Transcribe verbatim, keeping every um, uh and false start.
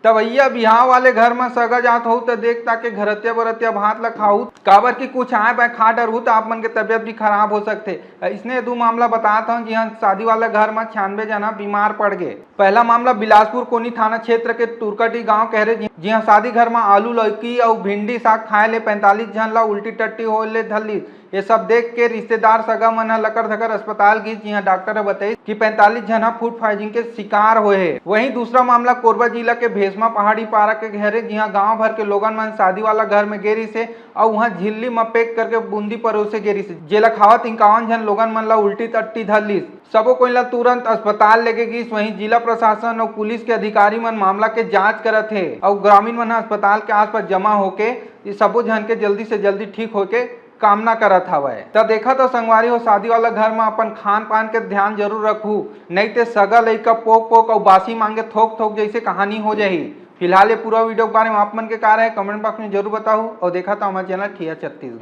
त भैया, बिहाव वाले घर म सगा जात हो त देख ताके घरतिया बरतिया भात ल खाहू, काबर कि कुछ आए बाय खा डरहू त आप मन के तबियत भी खराब हो सकथे। इसने दू मामला बतात हव, जिहां शादी वाला घर म छियानबे झन ह बीमार पड़ गे। पहला मामला बिलासपुर कोनी थाना क्षेत्र के तुरकटी गांव के हरे, जि-, जिहां शादी घर म आलू, लौकी अउ भिंडी साग खाए ले पैंतालीस झन ला उल्टी टट्टी होए ले धर लीस। ये सब देख के रिश्तेदार सगा मन ह लकर धकर अस्पताल गिस, जिहां डॉक्टर ह बताइस कि पैंतालीस झन ह फूड पॉइजनिंग के शिकार होए हे। वहीं दूसरा मामला कोरबा जिला के भेसमा पहाड़ी पारा के हरे, जिहां गांव भर के लोगन मन शादी वाला घर में गे रिहिस हे अउ उहां झिल्ली म पैक करके बूंदी परोसे गे रिहिस हे, जेला खावत इंक्यावन झन लोगन मन ला उल्टी टट्टी धर लीस। सबो कोई ला तुरंत अस्पताल लेगे गिस। वहीं जिला प्रशासन अउ पुलिस के अधिकारी मन मामला के जांच करत हे अउ ग्रामीण मन ह अस्पताल के आसपास जमा होके ये सबो झन के जल्दी से जल्दी ठीक होके कामना करत हवय। त देखत हव संगवारी हो, शादी वाला घर म अपन खान पान के ध्यान जरूर रखहू, नइ ते सगा लइका पोक पोक अउ बासी मांगे थोक थोक जइसे कहानी हो जाही। फिलहाल ये पूरा वीडियो के बारे में आप मन के का राय हे, कमेंट बॉक्स में जरूर बताहू अउ देखत हव हमारे चैनल ठिया छत्तीसगढ़।